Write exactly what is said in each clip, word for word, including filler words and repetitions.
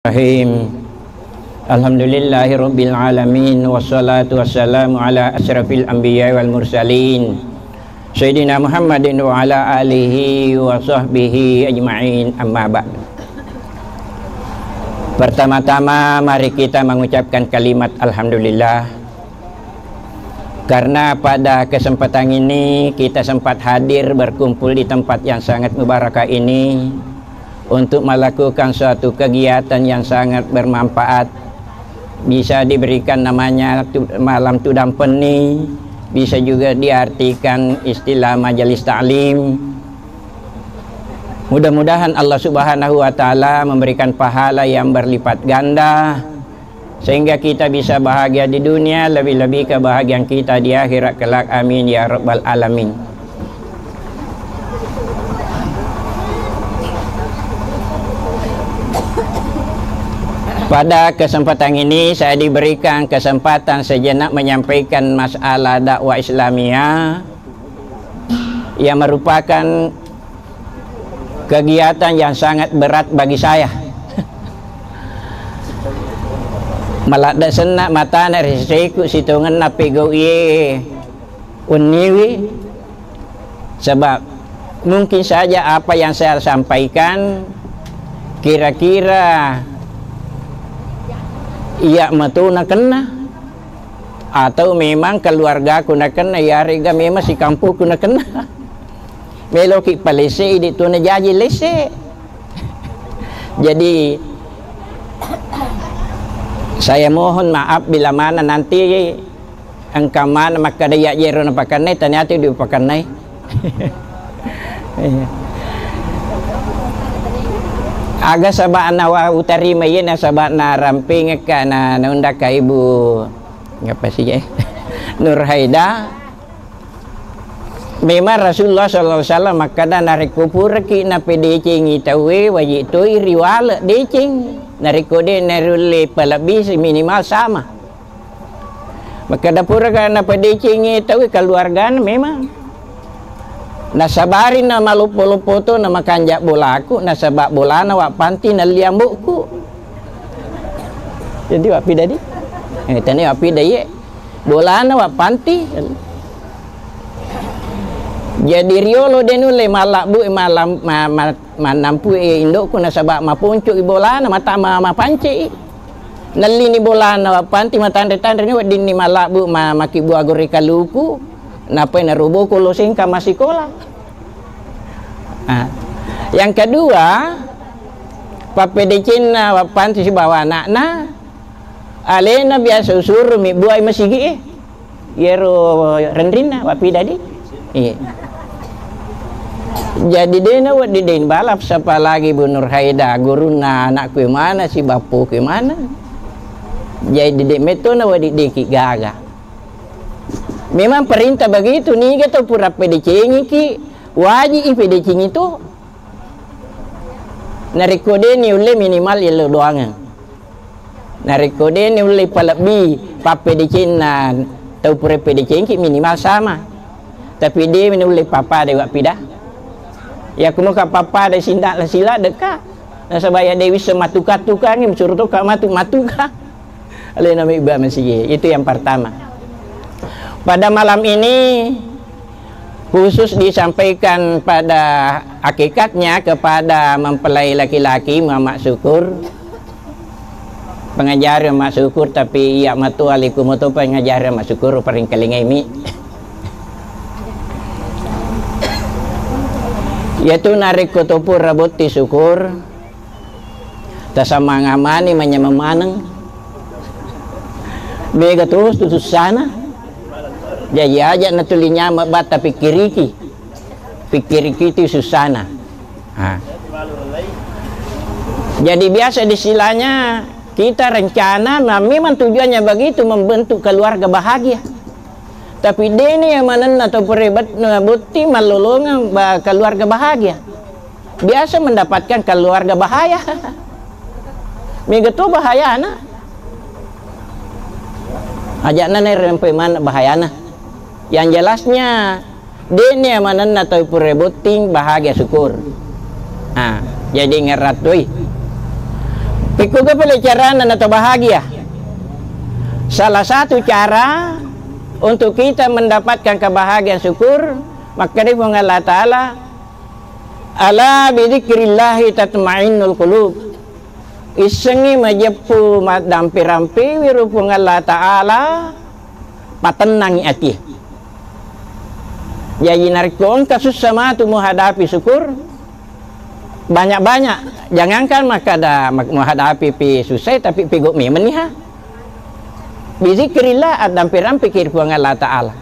Bismillahirrahmanirrahim. Alhamdulillahirabbil alamin, wassalatu wassalamu ala asyrafil anbiya wal mursalin, sayyidina Muhammadin wa ala alihi wa sahbihi ajma'in, amma ba'd. Pertama-tama, mari kita mengucapkan kalimat alhamdulillah, karena pada kesempatan ini kita sempat hadir berkumpul di tempat yang sangat mubarakah ini untuk melakukan suatu kegiatan yang sangat bermanfaat. Bisa diberikan namanya tu-, malam tudang peni, bisa juga diartikan istilah majelis taklim. Mudah-mudahan Allah Subhanahu wa Ta'ala memberikan pahala yang berlipat ganda, sehingga kita bisa bahagia di dunia, lebih-lebih kebahagiaan kita di akhirat kelak. Amin ya rabbal alamin. Pada kesempatan ini, saya diberikan kesempatan sejenak menyampaikan masalah dakwah Islamiyah yang merupakan kegiatan yang sangat berat bagi saya. Maladde senna matana ri seseku sitongenna pegau iye wenniwi, sebab mungkin saja apa yang saya sampaikan kira-kira iya matona kenna, atau memang keluargaku nakenna, iyarega memang sikampungku nakenna. Meloki palesei, di tu najaji lese. Jadi, saya mohon maaf bila mana nanti engka mana makkada iya jero napakannai, taniati dipakannai. Iya. Aga saba'na wa utarima iye, nasaba'na rampingekka na, naundakka Ibu, ngapa sih, eh? Nur Haida. Memang Rasulullah sallallahu alaihi wasallam makkada, narekko puraki napedecengi tauwe, wajib toi riwale deceng. Narekko de, narulle palebbi, minimal sama. Makkada puraka napadecengi tauwe keluargana memang. Nasabari na maloppo-loppo to na makanja bolaku, nasaba bolana wa panti nelli ambo'ku. Jadi wa pidadi? Eh, tani wa pidai ye. Bolana wa panti. Jadi riolo de nulle malabbu, malam, ma-, ma-, manampu, eh, indokku nasaba maponco i bolana, mata ma-, mapanci i. Nellini bolana wa panti, matanre-tanre ni weddinni malabbu ma-, makibbu agore kaluku, napai naroboko lo sengka masikola. Ah. Yang kedua, pappedecenna wa panti sibawa anakna, alena biasa usuru mi buai masigi e. Iyaro renrinna, wa pidadi? Iya. Jadi, de na wedding de balap, apalagi Bu Nur Haida, gurunna anakku e mana, si bappoku e mana. Jadi, de metto na wedding de ki gaga. Memang perintah begitu, niga to pura pedecengi ki, wajib i pedecengi to. Narekko de ni ulle minimal yello doangeng. Narekko de ni ulle palebbi pappedecenna tau pura pedecengki minimal sama. Tapi de ni ulle pappada wa pida. Ya kuno ka pappada sinda la sila deka. Nasaba ya de wisseng matuka-tukangi, musuru to ka matu-matuka. Alena mebba masigi. Itu yang pertama. Pada malam ini khusus disampaikan pada hakikatnya kepada mempelai laki-laki Muhammad Syukur. Pengajari Muhammad Syukur, tapi iya matu aliku moto pengajari Muhammad Syukur paring kalingai mi. Yaitu narekko to pura botti Syukur, tasamanga mani manyameng maneng. Mega terus tu susana. Jaji aja natuli nyameng batta pikkiriki. Pikkiriki tu susana. Ha. Jadi biasa istilahnya kita rencana, nah, memang tujuannya begitu, membentuk keluarga bahagia. Tapi dene ya manenna to pura bet-, botting mallolongeng ba-, keluarga bahagia. Biasa mendapatkan keluarga bahaya. Mega to bahayana. Ajakna nerempe mana bahayana. Yang jelasnya, dene ya manenna to pura botting bahagia syukur. Nah, jadi ngerattui. Ikkuga pale carana nato bahagia? Salah satu cara untuk kita mendapatkan kebahagiaan syukur, makkeda Puang Allah Ta'ala, "Ala bidzikrillahi tatmainnul qulub." Issengngi majeppu maddampe-rampewi ro Puang Allah Ta'ala, patennangi atie. Jaji narekko engka sussa matu muhadapi syukur, banyak-banyak. Jangankan makkada mak-, muhadapi pi sussai, tapi pigau memenniha. Bizikrillah, addampe-rampeki ri Puang Allah Ta'ala.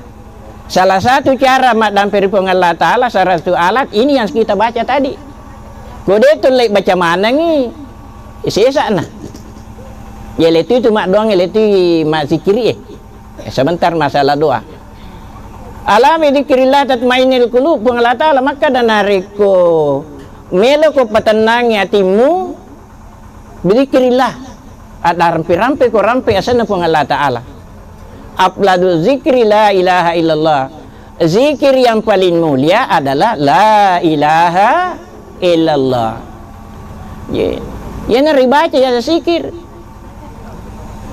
Salah satu cara maddampe ri Puang Allah Ta'ala, salah satu alat ini yang kita baca tadi. Ko de tulle baca manengi, sesa'na. Ya, letui tu maddoang, letui mazzikiri, eh. Eh, sebentar masalah doa. "Ala bidzikrillah tatmainnul qulub." Puang Allah Ta'ala makkada, narekko meloko patennangi atimmu, bidzikrillah, addarampe-rampe ko rampe asenna Puang Allah Ta'ala. Afdalu zikri la ilaha illallah. Zikir yang paling mulia adalah la ilaha illallah. Ye. Iyana ribaca ya zikir.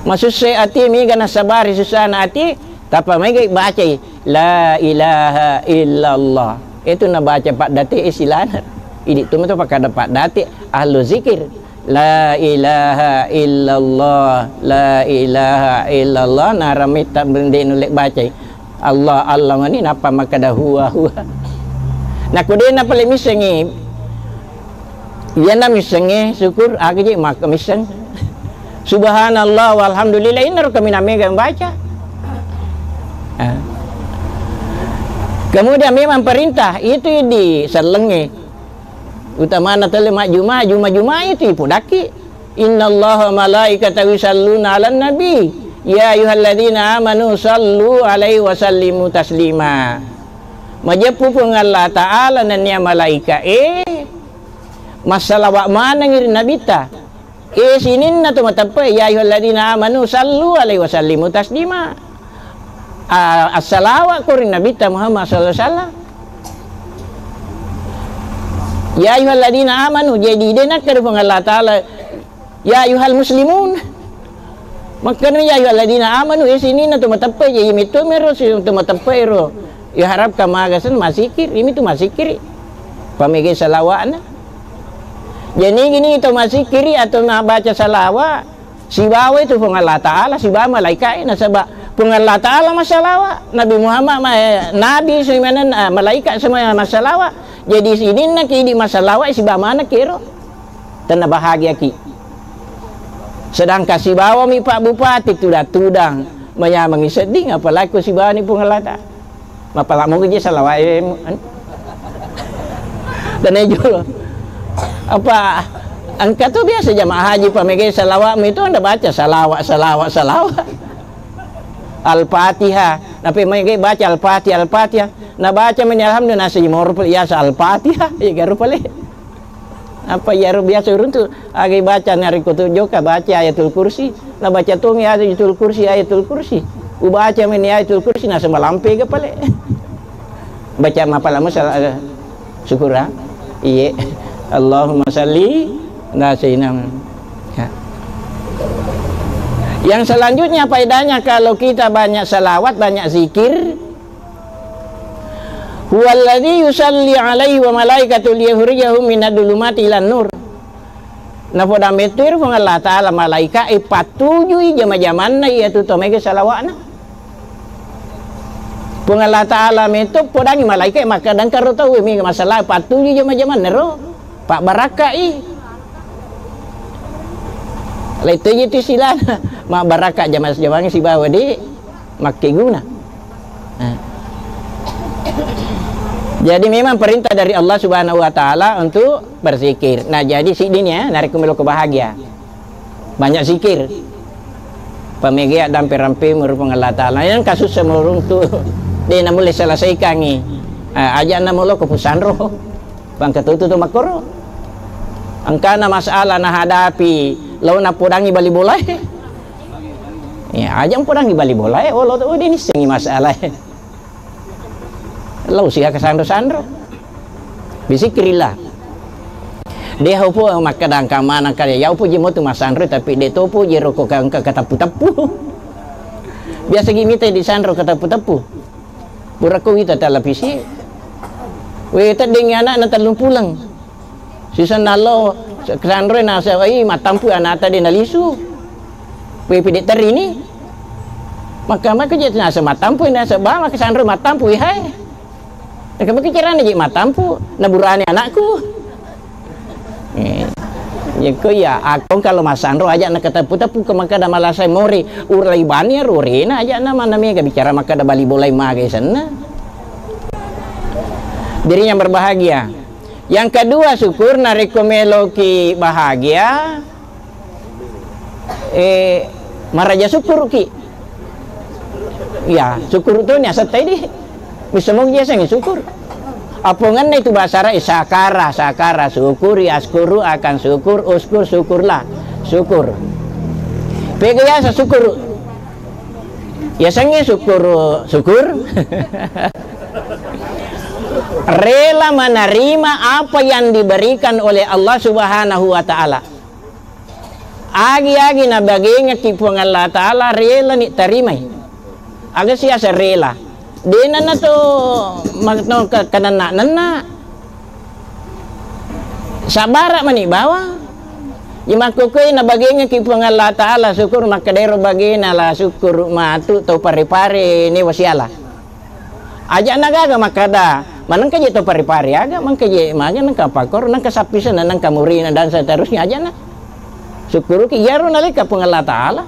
Masussa ati, mega nasabari susana ati, tappa mega bacai la ilaha illallah. Itu nabaca paddate silana. Idi tu mato pakkada paddate ahlu zikir. La ilaha illallah, la ilaha illallah, naramitta bende nulle bacai. Allah, Allah ngoni nappa makkada huwa, huwa. Nakko de napale missengi, iyana missengi syukur, aga je maka misseng. Subhanallah walhamdulillah, inaro kaminang mega baca. Ah. Kemudian memang perintah itu di sellengnge. Utamana telle majjuma, juma-juma itu ipodakki. Innallaha malaikatahu yusalluna 'alan nabi. Ya ayyuhalladzina amanu sallu 'alaihi wa sallimu taslima. Majeppu Puang Allah Ta'ala nennia malaika'e massalawa manengngi ri Nabitta. Eh, sininna to mateppe, ya ayyuhalladzina amanu sallu alaihi wa sallimu taslima. A-, assalawa ko ri Nabitta Muhammad sallallahu alaihi wasallam. Ya ayyuhalladzina amanu, jadi de nakkeda Puang Allah Ta'ala, ya ayyuhal muslimun. Makkeda, ya ayyuhalladzina amanu, eh, sininna to mateppe, jadi metto mero si to mateppe ro. Ya harap kamaga sen masikir, imi tu masikiri. Pamege salawa'na. Jadi gini to masikiri atau mabaca salawa, sibawa itu Puang Allah Ta'ala, sibawa malaikat, nasaba Puang Allah Ta'ala massalawa, Nabi Muhammad ma-, eh, Nabi suimanan, ah, malaikat semua massalawa. Jadi sininna ki di massalawa, sibawa mana kero. Tenna bahagia ki. Sedangkan sibawa mi Pak Bupati tudang-tudang, manyamengi sedding, apalagi ko sibawa ni Puang Allah Ta'ala. Mapalamo je salawa'e, anu. Dan ejo. Apa engka tu biasa jamaah haji pamege salawa'mu itu anda baca salawat, salawat, salawat. Al-Fatihah. Nape mege baca Al-Fatihah, Al-Fatihah. Na baca meni alhamdulillah, nasi moro pale, ya Al-Fatihah. Ya garu pale. Apa iyaro biasa uruntu, aga ibaca narekko tu jokka baca Ayatul Kursi, nabaca tongi Ayatul Kursi, Ayatul Kursi. Ubaca meni Ayatul Kursi, nasaba lampe ga pale. Baca mapalamo sala-, syukura. Iye. Allahumma salli ala sayyidina Muhammad. Ya. Yang selanjutnya faedahnya kalau kita banyak salawat, banyak zikir, Huwallazi yusalli alaihi wa malaikatuhu liyukhrijahu minadz-dzulumati ilan nur. Napoda mettu ero Puang Allah Ta'ala malaika e pattujui jama-jamanna iyatu to mega salawa'na. Puang Allah Ta'ala mettu podangi malaika e makkadangka ro tau e mega massalawa pattujui jama-jamanna ro. Pabbarakkai. Letteji tu silana. Mabbarakka jama-, jamanna sibawa di makkeguna. Nah. Jadi memang perintah dari Allah Subhanahu wa Ta'ala untuk berzikir. Nah, jadi siddini ya, narekko meloko bahagia. Banyak zikir. Pamegea dampe-rampe merupa Allah Ta'ala. Yang kasus semurung tu, de namulle selesaikangi. Ah, aja na moloko pusanro. Bangka tutu tu makkoro. Engkana masalah nahadapi, lao napodangi bali bolae. Ya, aja mpodangi bali bolae, oh, lao tu, oh, de nissengi masalah. Lao siha kasanro-sanro. Bizikrillah. De' upo makkeda engka maneng kale, ya upo ji motu masanro, tapi de' topo ji ro ko engka kateppu-teppu. Biasa gi mita disanro kateppu-teppu. Pura ko wita televisi. We, teddeng anakna tellung puleng. Sisenna lo, sanroi nasa, "Oi, mattampu anakta de' nalisu." We, pede' terini. Maka, maka je nasa mattampu, nasa ba, maka sanroi mattampu, hai. Maka, maka carana je mattampu, na burane anakku. Eh, yeko iya, akong kalau masanro aja na kateppu-teppu ke makkeda malasai more, urlai bani ro rena aja na mana mega bicara makkeda bali bolai maga senna. Diri yang berbahagia. Yang kedua, syukur narekko meloki bahagia, eh, maraja syukuruki. Ya, syukur tu ni asal tadi. Bisa mau dia sangi syukur. Apongenna itu bahasa Arab, sakara, sakara, syukuri, askuru, akan syukur, uskur, syukurlah. Syukur. Pega ya syukur. Ya sangi syukur, syukur. Rela menerima apa yang diberikan oleh Allah Subhanahu wa Ta'ala. Agi-agi nabagengekki Puang Allah Ta'ala, relani tarimai. Aga siasa rela. Denana to, ma-, to ka-, kananna-nanna. Sabara mani bawang. Imakkukui nabagengekki Puang Allah Ta'ala, syukur makkedero bagena la syukur matu tau pare-pare newa siala. Aja'na gaga makkada, manengka je to pari-pari aga, mengka je maga nengka pakor, nengka sappisena, nengka murina, dan seterusnya aja'na. Syukuruki iyaro nalika Puang Allah Ta'ala.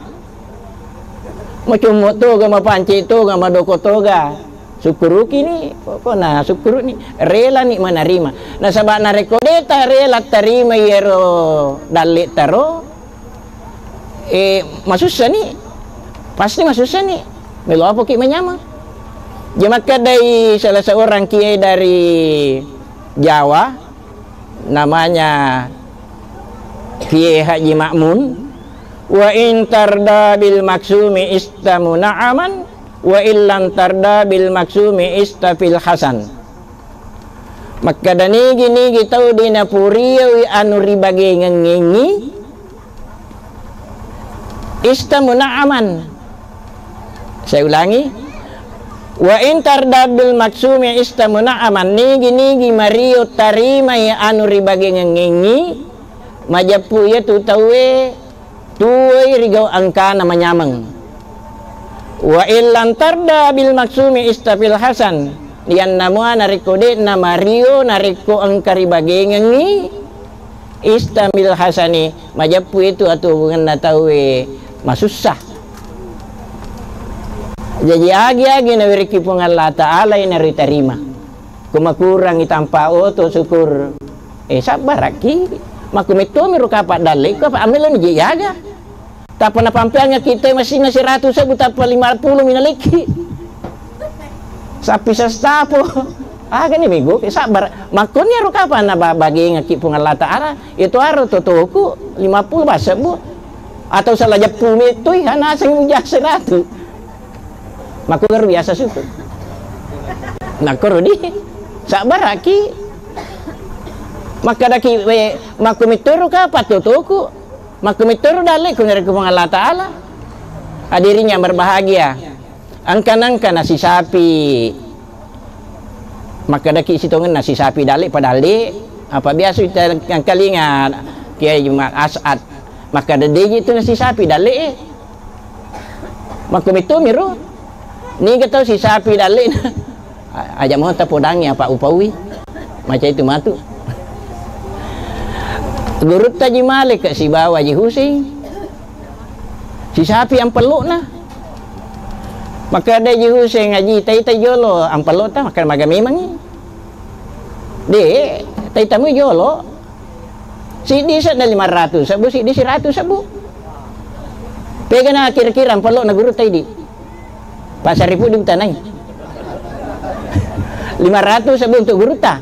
Macummu toga, mapanci toga, madoko toga. Syukuruki ni, pokokna syukuru ni, rela ni menerima. Nasaba narekko deta rela terima iyaro dalle taro, eh, masussani, pasti masussani. Melo apoki manyameng. Je makkedai salah seorang kiai dari Jawa, namanya Kiai Haji Ma'mun, "Wa in tarda bil maksumi ista muna'aman, wa illam tarda bil maksumi ista fil hasan." Makkeda nigi-nigi tau de napuriawi anu ribagengengngi, ista muna'aman. Saya ulangi, "Wa in tarda bil maksumi ista muna'aman." Nigi-nigi mario tarimai anu ribagengengngi, majeppu iyatu tauwe tuwoi rigau engkana manyameng. "Wa illam tarda bil maksumi ista fil hasan." Iyanna mua narekko de'na mario, narekko engka ribagengengngi, ista bil hasani, majeppu itu atuwongenna tauwe masussa. Jaji agi-agi naweriki Puang Allah Ta'ala ina ritarima. Ko makurangi tampa oto syukur. Eh, sabbaraki. Makkumettomi ro kapa dalle ko apa amelo ni je yaga. Tappa napampeangekki te masinna siratu sebbu tappa lima puluh mi nalekki. Sappi sestapo. Aga ni mego ke sabbar. Makkoni ro kapa na ba-, bagengekki Puang Allah Ta'ala. Itu aro totoku lima puluh ba sebbu. Atau salah jeppu mettui, ha, naseng uja siratu. Makkugaru biasa syukur. Makkoro di sabbaraki. Makkadaki, we, makkumittoro ka pattotoku. Makkumittoro dalleku narekko Puang Allah Ta'ala. Hadirin yang berbahagia. Engka-, nengka nasisapi. Makkedaki sitongenna sisapi dalle padalle. Apa biasa engkalinga Kiai Jumat As'ad. Makkeda deji tu nasisapi dalle e. Makkumittu miro. Niga tau sisapi dalle na. A-, aja mo tapodangi apa upaui. Maca itu matu. Gurutta Ji Malik sibawa Ji Huseng. Sisapi ampelokna. Makkeda Ji Huseng, "Aji, taita jolo ampelokta," makkeda, "Maga memangi." De, taitamu jolo. Siddi sedda lima ratus sebbu, siddi siratu sebbu. Pegana kira-kira ampelokna gurutta idi. Pasaribu diutanai. Lima ratus sebbu untuk gurutta.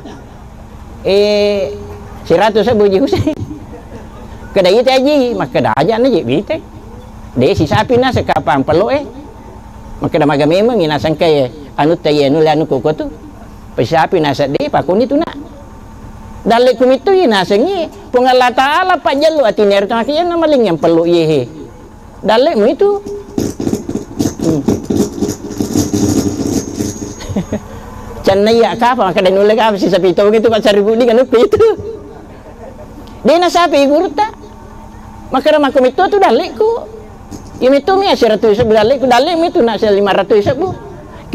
Eh, siratu sebbu Ji Huseng. Keda ite Aji, makkeda aja na je bite. De sisapi na sekapang pelo e. Makkeda maga memang ina sangka ye, anu te ye, nulle anu koko tu. Pe sisapi na sedde pakoni tu na. Dalle kumitu ye nasengi, Puang Allah Ta'ala pajjellu atinna ero, tangaki iya na maling yang pellu iyehe. Dalle'mu itu. Hmm. Canna iya kapa, maka dan nulle kapa si sapi tong itu, Pak Sarifudin, kan itu. De' nasapi gurutta. Makkeda makko metto tu dalle'ku. Iya metto mi seratus sebbu dalle'ku, dalle'mu itu nak lima ratus sebbu.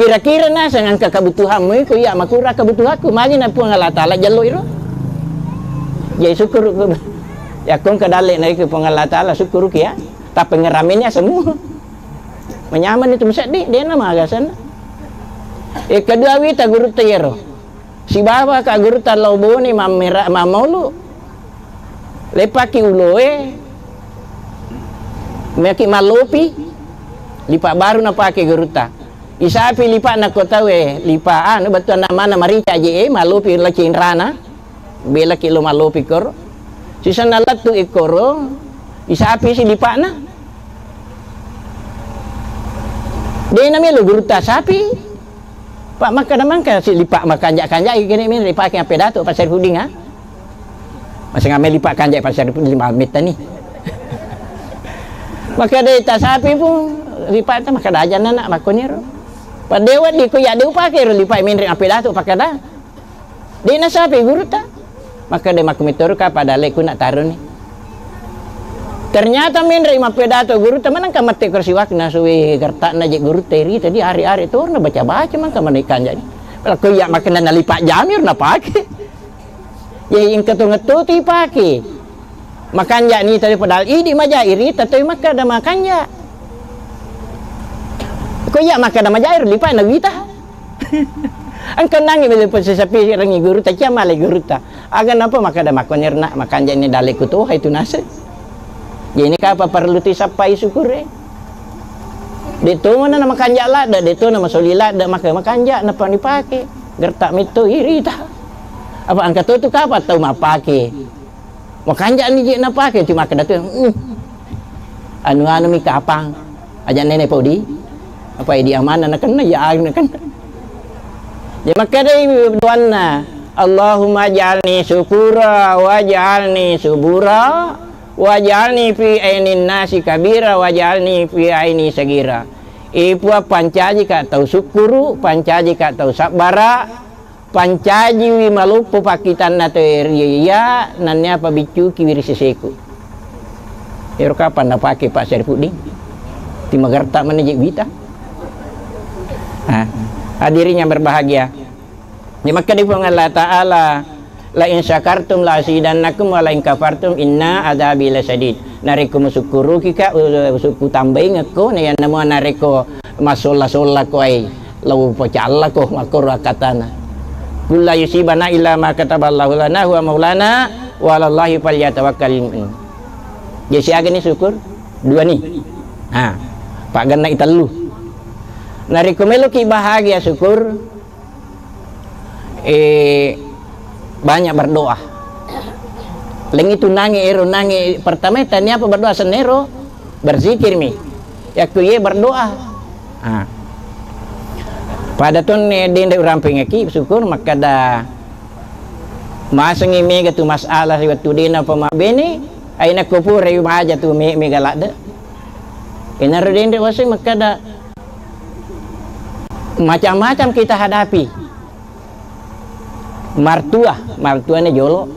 Kira-kira naseng engka kebutuhanmu iko, iya makura kebutuhanku, magi na Puang Allah Ta'ala jello iro. Jadi syukur ku. Yakko engka dalle' na iko Puang Allah Ta'ala, syukur ki ya. Tapi ngeramenya semua. Menyaman itu musaddi, de' na magasan. Eh, kedua wita gurutta iyaro. Sibawa ka gurutta lao Bone mammera-, mammaulu. Lepaki uloe, meki mallopi, lipa baru napake gurutta. Isapi lipa'na ko tauwe, lipa anu, bettuanna mana marica je, eh, mallopi la cinrana. Belaki lo mallopi koro. Sisenna lettu ikkoro, isapi si lipa'na. De' namelo gurutta sapi. Pak, makkeda mangka si lipa makanja-kanja, kene mi ripake appe datu Pak Sarifudin, ha? Masing ame lipa kanja Pak Sarifudin lima metta ni. Makkeda ita sapi pun lipa ta makkeda aja nana makkoniro. Pak Dewa di ko ya de' upake ro lipa menre appe datu pakkeda. De' nasapi gurutta. Makkeda makkumitoro ka pada leku nak taroni. Ternyata menre mappedato gurutta, manengka mette kursi wakna suwe gertakna je gurutta ri tadi, ari-ari torna baca-baca mangka mani kanja ni. Ko iya makkeda nalipa jamir napake. Ya engka to ngetto tu ipake. Makanja ni tadi padahal idi maja iri tatoi makkeda makanja. Ko iya makkeda maja iri lipa na wita. Engka nangi bele pese sapi rangi gurutta, cia male gurutta. Aga napa makkeda makkonirna makanja ni dalle'ku toha itu nase. Jadi ini kapa perlu tisappai syukure. De' to mana na makanja ladde', de' to na masoli ladde', maka makanja napa nipake. Gertak metto irita. Apa engka to tu kapa tau mapake. Makanja ni je napake, cuma keda tu, uh, anu-anu mi kapang. Aja nene podi. Apa idi amanna nakenna, ya anu nakenna. Ya makkedai doanna, "Allahumma ij'alni syukura waj'alni subura waj'alni fi ainin nasi kabira waj'alni fi aini sagira." E Puang, pancaji ka tau sukkuru, pancaji ka tau sabbara, pancajiwi maloppo pakkitanna tau e ri iya, nennia pabiccukiwi ri seseku. Ero kapang napake Pak Syarifuddin? Timagarta mana je wita. Ah, hadirin yang berbahagia. Jadi makkeda Puang Allah Ta'ala, "La in syakartum la azidannakum wa la in kafartum inna adzabi lasyadid." Narekko musukkuruki ka, u-, usukku tambaingekko, na yanna mua narekko massolla-solla ko ai, lao pacalla ko, makkoro akkatana. "Qul la yusibana illa ma kataballahu lana huwa maulana wa alallahi falyatawakkalul mu'minun." Jadi siaga ni syukur? Dua ni. Ha, pagganna itellu. Narekko meloki bahagia syukur, eh, banyak berdoa. Lengi tu nangi ero nangi pertama tania apa berdoa senero, berzikir mi. Yakku ye berdoa. Ah. Pada tonne dende urampengeki syukur makkada masengi mega tu masalah wettu dena pemabene, aina ko pura maja tu me-, mega ladde. Inaro dende wase makkada macam-macam kita hadapi. Martua, martuana jolo.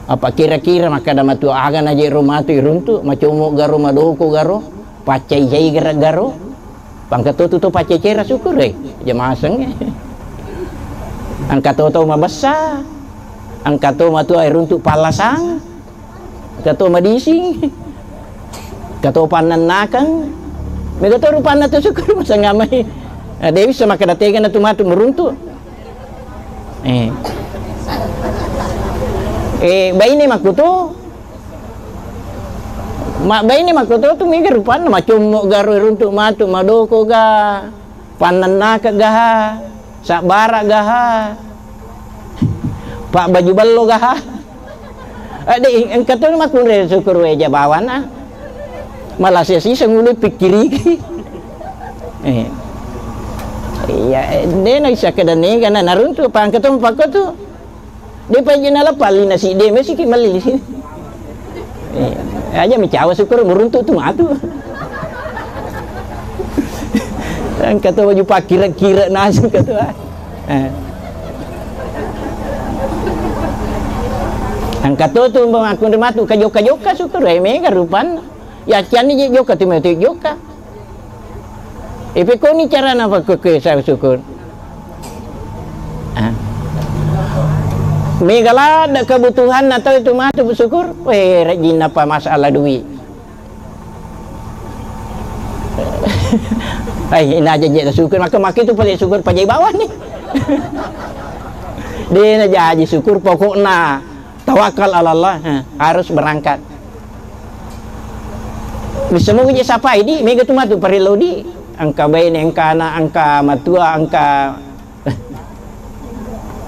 Apa kira-kira makkada matua aga naje ro matu iruntu, macomo garo, madoko garo, paccai-cai garo. Pangka to tu to paccai-cai ra syukur e, aja maseng e. Engka to tau mabessa, engka to matua iruntu pallasang. Kato madising, kato pannennakeng, mega to rupanna tu syukur masengamai. Eh, de wissa makkeda tega na tu matu meruntu. Eh. Eh, baine makkuto, ma-, baine makkuto tu mega rupanna macommo garo runtu matu madoko ga. Pannennaka gaha, sabbara gaha, pa baju bello gaha. Ade, engka to makkunrai syukur wae ja bawana. Malah sia sisa ngulu pikkiriki. Eh. Iya, eh, de na isa keda nega na naruntu apa engka to pakko tu. De' pa je' naleppa lina sidde, mesiki melli di sini. Eh, aja' mecawa syukur, muruntu' tu matu. Engka to baju pakkira-kira naseng engka to, ah. Eh. Engka to tu makkunrai matu ka jokka-jokka syukur, eh, mega rupanna. Ya, cianni je' jokka tu matu jokka. Ipekkoni carana pakkukue sa syukur. Ah. Mega ladde' kebutuhanna tau itu matu syukur. Weh, rejinna pa masalah dui'. Ai, ina aja je' syukur, maka, maka itu pale syukur pajai bawani. De' najaji syukur, pokokna tawakal ala Allah, eh, harus berangkat. Bisa mo je' sapai di', mega tu matu parellau di'. Engka baine, engka ana', engka matua, engka,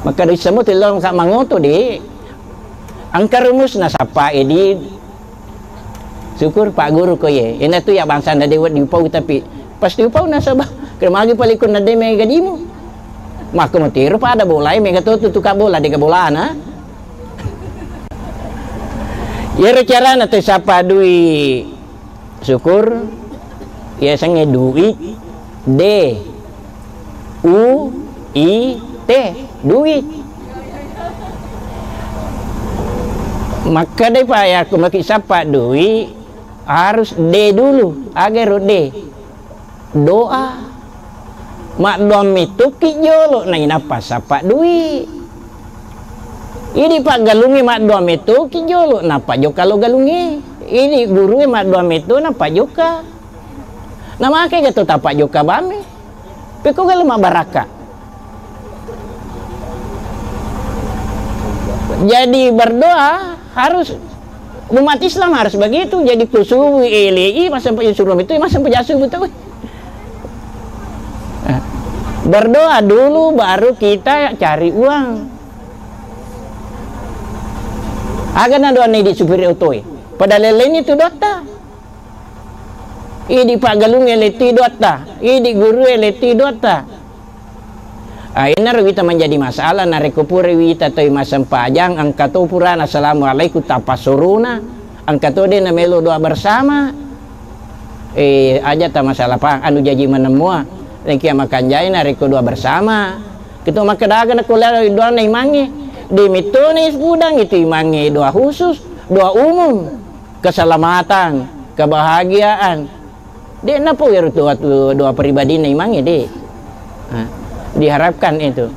maka do issemo tello engka mangoto di'. Engka rumusna sapai di'. Syukur pagguru ko ye. Ina tu ya bangsa na dewa diupau tapi pasti upau nasaba. Kena magi palikun na de' mega dimu. Maka motiro pada bola e mega to tu tuka bola de' ga bolana. Iyaro carana tau sapa dui' syukur, yasengnge dui', de', u', i', te', dui'. Makkedai pa yakko maki sapa dui', harus de' dulu, aga ero de'. Doa. Maddoa mettoki jolo nainappa sappa dui'. Idi paggalungnge maddoa mettoki jolo nappa jokka lo galungnge. Idi gurue maddoa metto nappa jokka. Namake gato tappa jokka bamme. Pekko gale mabbarakka. Jadi berdoa harus, umat Islam harus begitu. Jadi kusuwi elei, massempajang subuh itu, massempajang subuh tu. Berdoa dulu, baru kita cari uang. Aga na doanna idi supir otoe. Pada leleni tu doatta. Idi paggalungnge lettu doatta, idi gurue lettu doatta. Ah, iyanaro wita menjadi masalah, narekko pura wita toi massempajang, engka to purana assalamualaikum tapassuruna, engka to de namelo doa bersama. Eh, aja ta masalah pahang, anu jaji maneng mua, naekia makanjai narekko doa bersama. Kita makkeda aga nakko lalo doanna imangnge, de mettona is udang itu imangnge doa khusus, doa umum. Keselamatan, kebahagiaan. De napau iyaro doa, doa pribadinna imangnge, de. Nah, diharapkan itu.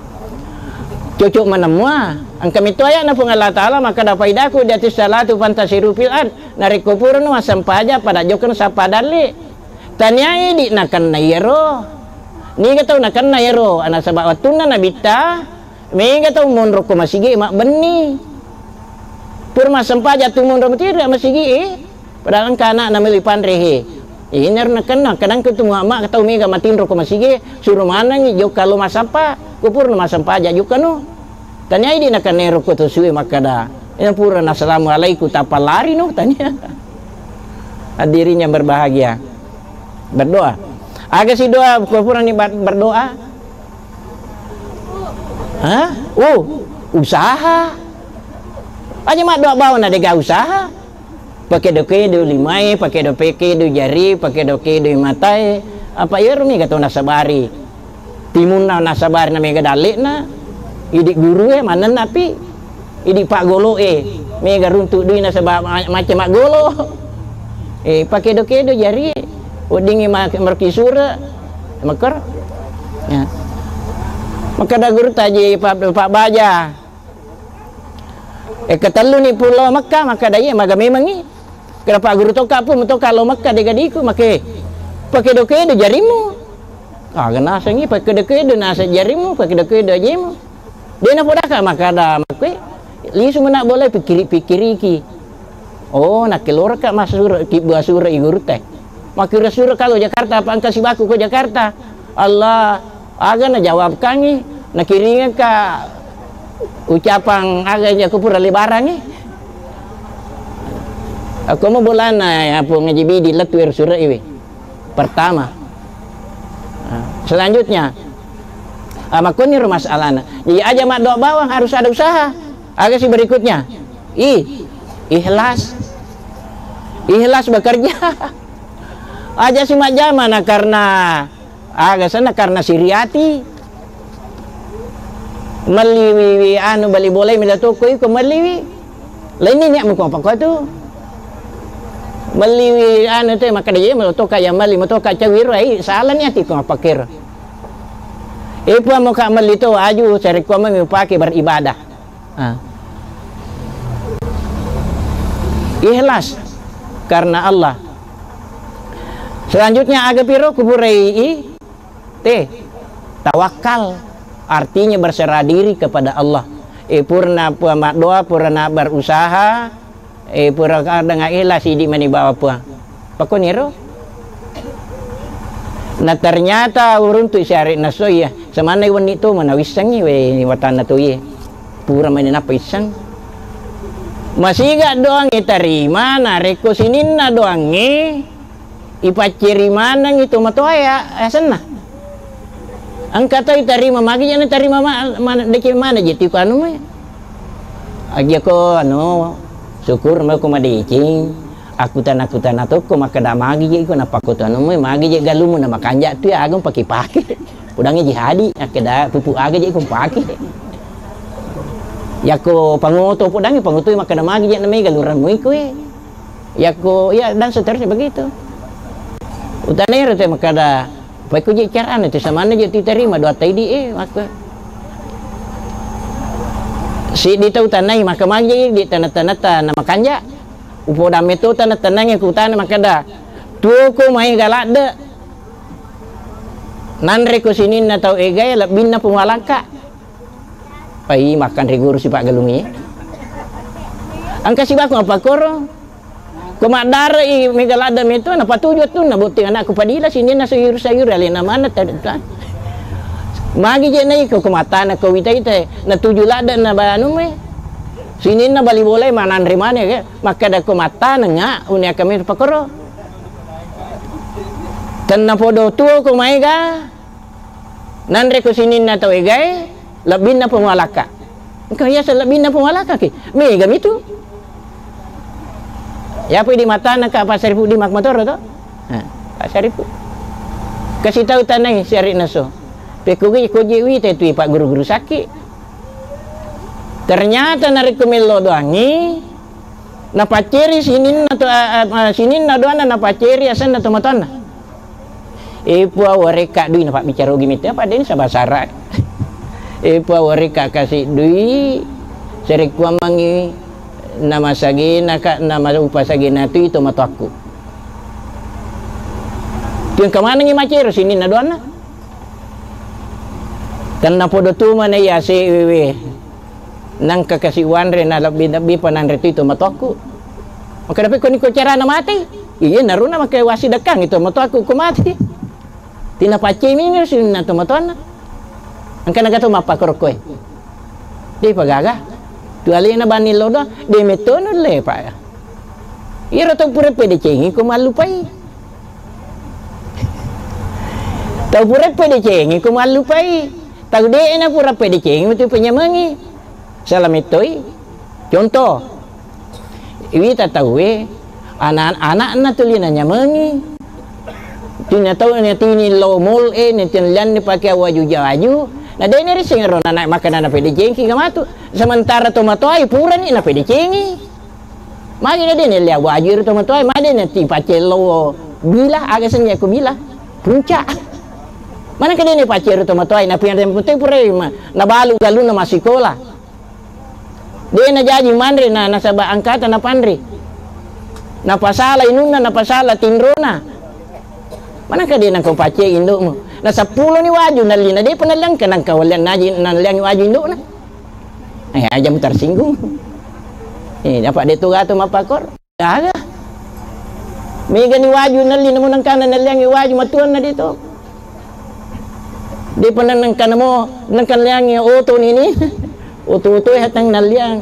Cocok maneng mua, engka metto ayatna Puang Allah Taala makkeda, "Fa idza qudiyatish shalatu fantashirufil ard." Narekko purano massempajang, pada jokkano sappa dalle. Tania idi nakenna iyaro. Niga tau nakenna iyaro, nasaba wettunna Nabitta, mega tau monro ko masigi mabbenni. Pura massempajang tu monro mutiri masigi e. Padahal engka anakna melo ipanre he. Inaro nakenna, kadang ke tu muhamma tau mega matinro ko masigi, suro manengngi jokka lo massappa, ko purano massempajang jokkano. Tania idi nakenna ero ko to suwe makkeda, "Ina pura na assalamualaikum tappa lari no," tania. Hadirin yang berbahagia. Berdoa. Aga si doa ko purani ber-, berdoa? Hah? Oh, usaha. Aja maddoa bawang na dega usaha. Pakedo-kedo limae, pakedo-pekedo jari, pakedo-kedo matae. Apa iyaro mega to nasabari. Timunna nasabari na mega dalle'na. Idi gurue manenna pi. Idi paggolo'e mega runtu dui nasaba ma-, macca maggolo. Eh, pakedo-kedo jari. Weddingngi ma-, marki sure. Makkoro. Ya. Makkeda guru taji pa-, pabbaja. Eh, ketelluni pulo Mekka, makkeda iya maga memengngi. Kenapa guru tokka pu, metoka lo Mekka dega diku, make pakedo-kedo jarimu. Ah, nasengngi pakedo-kedo naseng jarimu, pakedo-kedo ajimu. De napodaka makkeda makkue, lisu mena bola pikkiri-pikkiriki. Oh, nakkeloreka massure, kibbua sure i gurutta. Makkira sure ka lo Jakarta, apa engka sibaku ko Jakarta. Allah, aga najawabkangngi, nakiringekka ucapan aga jako pura lebarangngi. Ako mo bolana ya, apa ngaji bidi lettu ero sure iwe. Pertama. Nah, selanjutnya, ah, makkoniro masalahna. Jadi aja maddoa bawang, harus ada usaha. Aga si berikutnya? I, ikhlas. Ikhlas bekerja. Aja si majjama na karena aga sana karena siriati. Melliwi anu bali bolai mila toko iko melliwi. Lainni niat muko apa ko tu? Melliwi anu te makkeda ye motoka ya melli motoka cawiro ai salah niat iko apa kero. Ipa moka melli to aju sarekkuameng upake beribadah. Ah. Ikhlas karena Allah. Selanjutnya aga piro kupurai i te tawakal artinya berserah diri kepada Allah. E purna pua maddoa purna berusaha e pura kadang ikhlas idi mani bawa pua. Pakoniro? Na ternyata uruntu syari naso iya, semanna wenni to mana wissengi we watanna to iye. Pura mani nappa isseng. Masiga doangnge tarima, narekko sininna doangnge ipacceri manengi to matoa ya asenna. Engka to itarima, magi jana tarima ma-, ma-, deceng mana je tiko anu me. Aja ko anu syukur me ko madeceng. Aku tana aku tana tokko makkeda magi je iko napakko to anu me, magi je galumu na makanja tu ya agung pake-pake. Pudangngi jihadi, akkeda pupuk aga je ko pake. Yakko pangoto pudangngi pangoto makkeda magi je na mega lurang mu iko e. Yakko iya dan seterusnya begitu. Utanero te makkeda Pekko je carana tu samanna je tu tarima doatta idi e makko. Siddi tau tanai maka magi di tana-tanata na makanja. Upoda meto tana-tanange kutana makkeda tuoko maega ladde. Nanre ko sininna tau egae lebbinna Puang Alangka. Ai, makkanre guru sipa galungnge. Engka sibaku appakkoro. Ko maddarei mega ladde meto, napatuju wettunna botting anakku padila sininna sayur-sayur alena maneng tadetta. Magi je naiko ko mattana ko wita-ita, natuju ladde na banume. Sininna bali bolae mananre maneng ke, makkeda ko mattanenga uni akkamiro pakkoro. Tennapodo tuo ko maega, Nanre ko sininna tau egae, lebbinna Puang Alakka. Engka yaseng lebbinna Puang Alakka ki. Mega mitu. Yapo di matana ka Pasaripu di makmatoro to. Ha, Pasaripu. Kasih tahu tanai siari naso. Pekko gi ko je wita tu Pak guru-guru sakit. Ternyata narekko mello doangi, Napacceri sininna to, a, a, a, sininna doanna napacceri asenna tomatoanna. E Puang, warekka dui, napabbicara ogi mette, apa deni sabasara. E Puang, warekka kasi dui, sarekkuammengngi namasagena ka, nama upasagena tui tomatoakku. Tiengka manengngi macero sininna doanna. Tennapodo tu mana iya se wewe. Nangka kasi wanre na lebbi-lebbi pananre tu itu matoakku. Maka dapat koni ko carana mati. Iya naruna maka wasi dekang itu matoakku ko mati. Tina pacce mini sinna to matoanna. Engka naga to mappakorokkoe. De pagaga. Tu alena bani lodo, de metonu le pa. Iro to pura pede cengi ko mallupai. Tau pura pedecengi ko mallupai. Tau de'na pura pedecengi metu penyamengi. Sala mettoi. Contoh. Iwita tauwe, anak-anakna tuli nanyamengi. Tuna tau natini lo mall e, natini lianni pake waju-waju. Na de'na rising ro nana makanana pedecengki ga matu. Sementara tomatoai purani napedecengi. Magi na de nelle waju ero tomatoae, magi de na ti paccello bila, aga senja ko bila, puncak. Mana ke de ne paccero tomatoae, na pian rempute pura ma, na balu galunna masikola. De na jaji manre na, nasaba angkata na panre. Na pasala inunna, na pasala tinrona. Mana ke de na ko pacce indomu. Na seppulo ni waju nalli, na de pa nalliang ke nangka walliang naji, nalliangi waju indona. Eh, aja mu tersinggung. Eh, apa de tu gato mapakor? Aga. Mega ni waju nalli namu nangkana nalliangi waju matuanna de to. De pa nangkana mo nangkana liangi oto ni ni. Oto-oto hatang nalliang.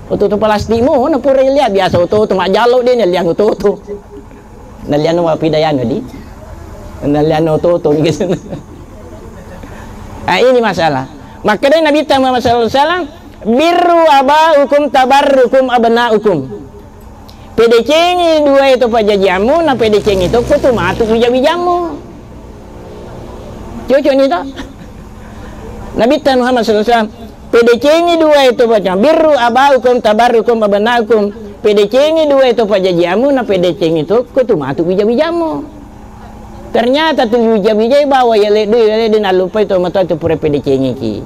Oto-oto plastik mo na pura lia biasa oto-oto majjallo de nalliang oto-oto. Nallianno mapidayano di. Nallianno toto gitu. Ah, ini masalah. Makkedai Nabitta Muhammad sallallahu alaihi wasallam, Birru abaukum tabarrukum abnaukum. Pedecengi dua itu pajajiammu, na pedecengi tokko tu matu wija-wijammu. Cocok ni to? Nabitta Muhammad sallallahu alaihi wasallam, pedecengi dua itu paja-, birru abaukum tabarrukum abnaukum. Pedecengi dua itu pajajiammu, na pedecengi tokko tu matu wija-wijammu. Ternyata tu wija-wijai bawa ya ledde, ya ledde nallupai to matoa tu pura pedecengiki.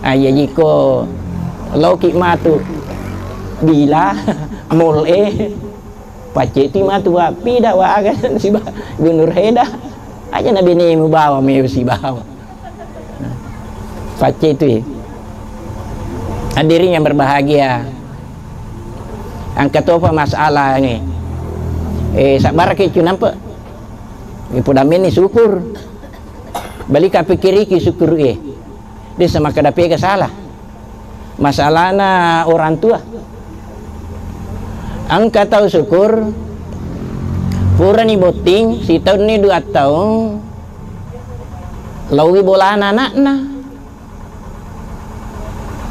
Ah, iya jiko loki matu bila mall e, paceti matu wa pida wa aga siba Gunur Heda. Aja na benemu bawa meu sibawa. Paccetui. Hadirin yang berbahagia, engka topa masalah ini. Eh, sabbaraki cunampe. Eh, pudammenni syukur. Balika pikiriki syukur, eh. Desa makkeda pega salah. Masalahna orang tua. Engka tau syukur, purani botting, sitaunni dua taung, laowi bolana anakna.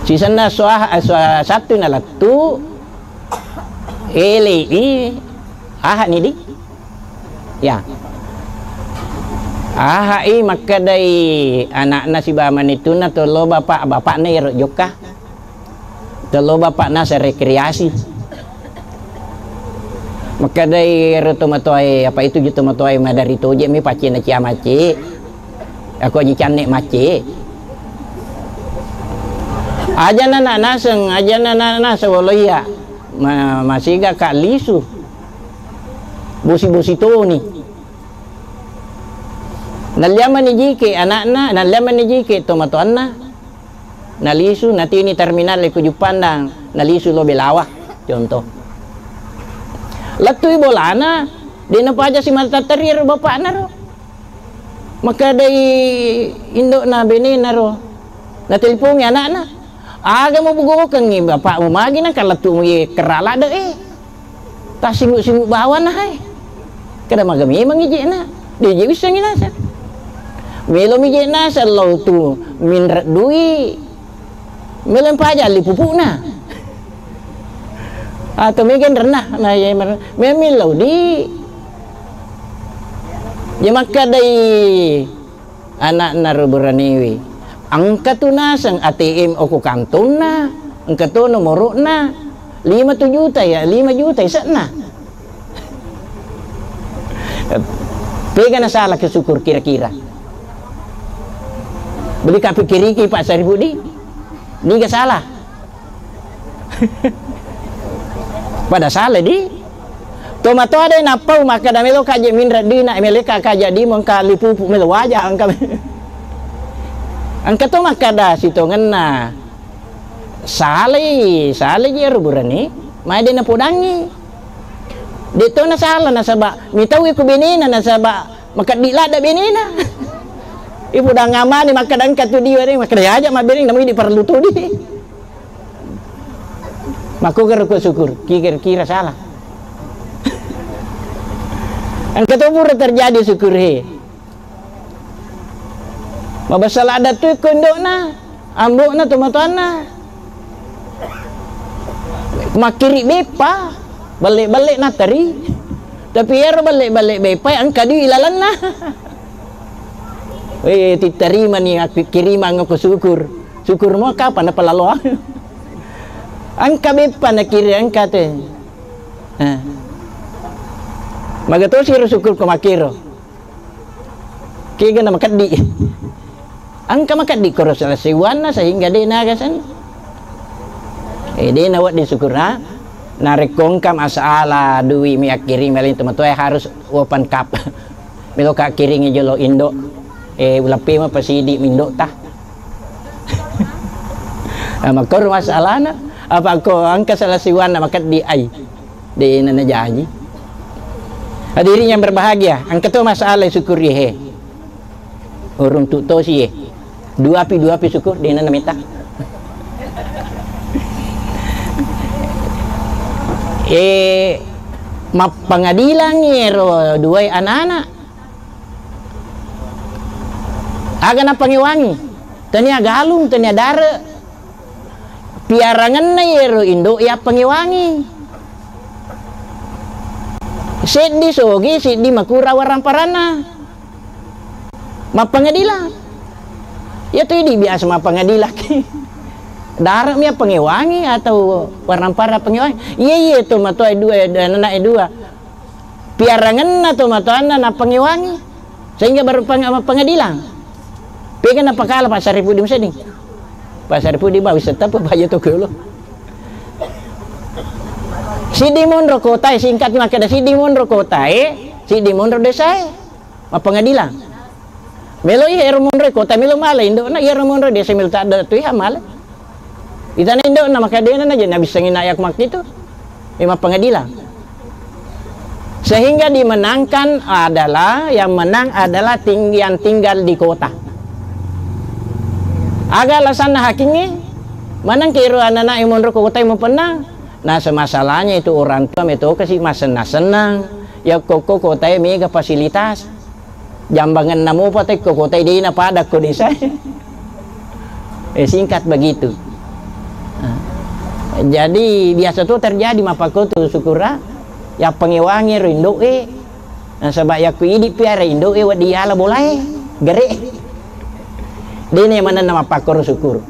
Sisenna soah-, soa-, Sabtu nalettu, elei, Ahani di. Ya. Ahai makkedai anakna sibawa manittunna, tollo bapak, bapakna ero jokka. Tello bapakna se rekreasi. Makkedai ero tomatoae, apa itu je tomatoae madari toje mi paccena ciamace. Aku aji canne mace. Aja nana naseng, aja nana naseng waloya. Ma-, masiga ka lisu. Bosi-bosi toni. Nalliamani jike anakna, nalliamani jike tomatoanna. Nalisu, natini terminal ko Juppandang, nalisu lo Belawa, contoh. Lettui bolana, de napaja simata teri ro bapakna ro. Makkedai indokna benena ro. Natelepongi anakna. Aga mubugokengngi bapakmu magi nangka lettumu ye kerra ladde e. Tassinguk-singuk bawanna hai. Kada maga memang ijekna. De je wissengngi naseng. Melo mi je naseng lao tu minrek dui. Melo mpaja alli pupukna. Atau mega enrenna na ye mer-, memang lao di. Je makkadai anakna ro buraniwi. Engka tu naseng A T M oko kantongna, engka to nomorokna, lima tu juta ya, lima juta ise'na. Pega na salah ke syukur kira-kira? Beli ka pikiriki Pak Sarifudi, niga salah? Pada salah di. Tomatoa de nappau makkeda melo kaje minrek dina, melo ka kaja di mengka lipupu melo waja engka. Engka to makkeda sitongenna. Salai, salai je ro burani, mae de napodangi. De to na salah nasaba mitau iku benena nasaba makeddi ladda benena. Ipodang amani makkeda engka tu di wari makkeda aja mabbeneng namu idi parellu tu di. Makkogaro ko syukur, kira-kira salah. Engka to pura terjadi syukur he. Mabessa ladda tu ko indokna, ambokna, tomatoanna. Makkiri beppa, belle-belle nateri. Tapi ero belle-belle beppa engka di ilalenna. Eh, titerimani aku kirimang aku syukur. Syukur mo kapan apa lalo. Engka beppa nakiri engka te. Eh. Magatosi ro syukur ko makiro. Kega na makeddi. Engka makeddi koro salah seuwanna sehingga de naga sen. Eh, de nawedding syukur na. Narekko engka masalah dui mi akkiring meleng tomatoa harus open cup. Melo ka kiringi jolo indo. Eh, uleppe ma pasidi mi indo ta. Ah, makkoro masalahna. Apa ko engka salah siwanna makeddi ai. De na najaji. Hadirin yang berbahagia, engka to masalah syukuri he. Urung tu tosi ye. Dua pi, dua pi syukur de na nameta. Eh, mappangadilangi ero duai anak-anak. Aga napangewangi, tania galung, tania dare. Piarangenna iyaro indo' yappangewangi. Seddi sogi, seddi makura waramparanna. Mappangadilang. Iyatu idi biasa mappangadilaki. Dara' mi yappangewangi atau warampara pangewangi. Iya, iya, to matoa e dua, anana' e dua. Piarangenna to matoanna nappangewangi, sehingga baru pang-, pangadilang. Pega napakala Pasar Pudi musedding. Pasar Pudi ba bisa tapa baja to kelo. Siddi monro kotae, singkat makkeda siddi monro kotae, siddi monro desae. Mappangadilang. Melo iya ero monro kota melo male indo'na, iya ero monro desa melo tadda tu iya male. Itana indo'na makadena na je nabissangi na yak makkitu. E mappangadilang. Sehingga dimenangkan adalah, yang menang adalah ting-, yang tinggal di kota. Aga alasanna hakingnge? Maneng ke ero anana' e monro ko kota e mupennang. Nah, semasalahnya itu orang tua metokasi masenna-sennang. Ya koko kota e mega fasilitas. Jambangenna mopa tekko kotai dena pada ko desa. Eh, singkat begitu. Nah, jadi biasa tu terjadi mappakotu sukura, yappangewangi ro indo'e. Nasaba yakku idi piara indo'e wedding yala bolae, gere. Dena manenna mappakkoro sukuru.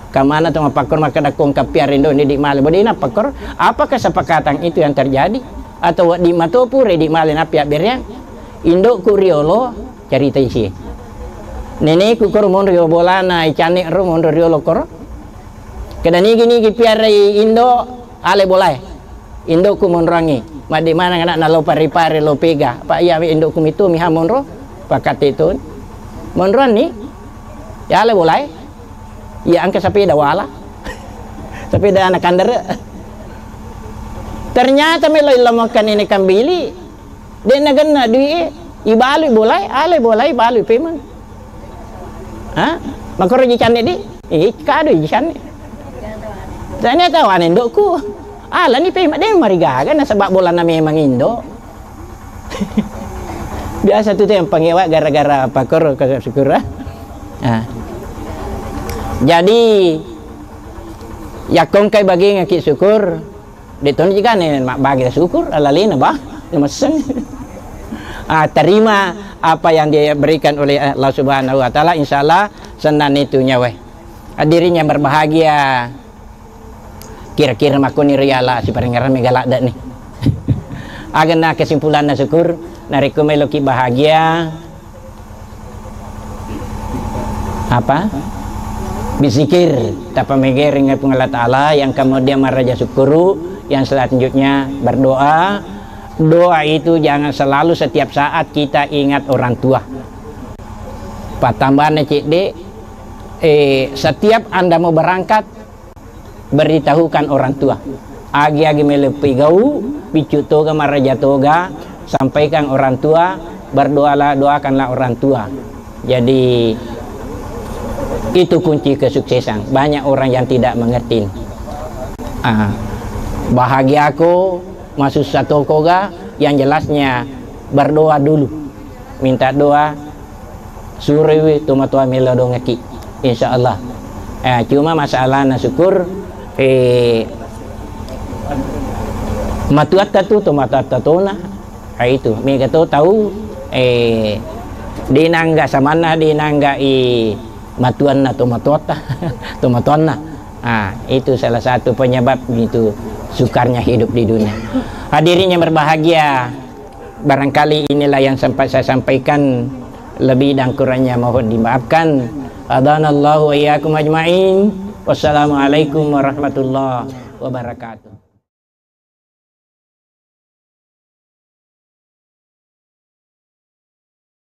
Kamana tu mappakkoro makkeda kongka piara indo'e idi male. Bo dena pakkoro, apa kesepakatan itu yang terjadi? Atau wedding mato pura idi male nappi abbereang? Indo'ku riolo, carita isi. Neneku koro monro riolo bolana, icanne ro monro riolo koro. Keda nigi-nigi piarai indo, ale bolae. Indo'ku monroangi. Madde maneng ana'na lo pare-pare, lo pega. Pa iya we indo'ku mitu miha monro. Pakate tu. Monroanni. Ya ale bolae. Iya engka sepeda wala. Sepeda anak kandere. Ternyata melo illamokkan ini kambili. De' nagenna dui'e, ibalui bolae, ale bolae ibalui pemeng. Ha? Makoro ji canne di? Ih, kado ji canne. Tanya tahu ane indo'ku. Alani pemeng, de' marigaga nasaba bolana memang indo'. Biasa tu yang pangewa gara-gara pakoro ke syukur. Ah. Jadi, yakongkai bagengaki syukur, De' toni jikane mabbage syukur, alalena bah, namesseng. Ah, terima apa yang diberikan oleh Allah Subhanahu wa Ta'ala, insya Allah senang itu nyawa. Hadirin yang berbahagia, kira-kira makkoni riala siparengngerang mega ladde' ni. Agenna kesimpulanna syukur, narekko meloki bahagia, apa? Berzikir, tapamegeri dengan Puang Allah Ta'ala, yang kemudian maraja syukuru, yang selanjutnya berdoa. Doa itu jangan selalu setiap saat kita ingat orang tua. Patambahna cedde, eh, setiap Anda mau berangkat, beritahukan orang tua. Agi-agi melo pigau, biccu toga, maraja toga, sampaikan orang tua, berdoalah, doakanlah orang tua. Jadi, itu kunci kesuksesan. Banyak orang yang tidak mengerti. Ah, bahagiako, masussa tokoga, yang jelasnya berdoa dulu. Minta doa, suroiwi tomatoa melo dongekki, insya Allah. Eh, cuma masalahna syukur, eh, matuatta tu tomatuatta tona, ah, itu mega to tau, eh, dinangga samanna, dinangga i matuanna tomatuatta, tomatuanna. Ah, itu salah satu penyebab itu sukarnya hidup di dunia. Hadirin yang berbahagia, barangkali inilah yang sempat saya sampaikan, lebih dan kurangnya mohon dimaafkan. Hadanallahu wa iyyakum ajma'in. Wassalamualaikum warahmatullahi wabarakatuh.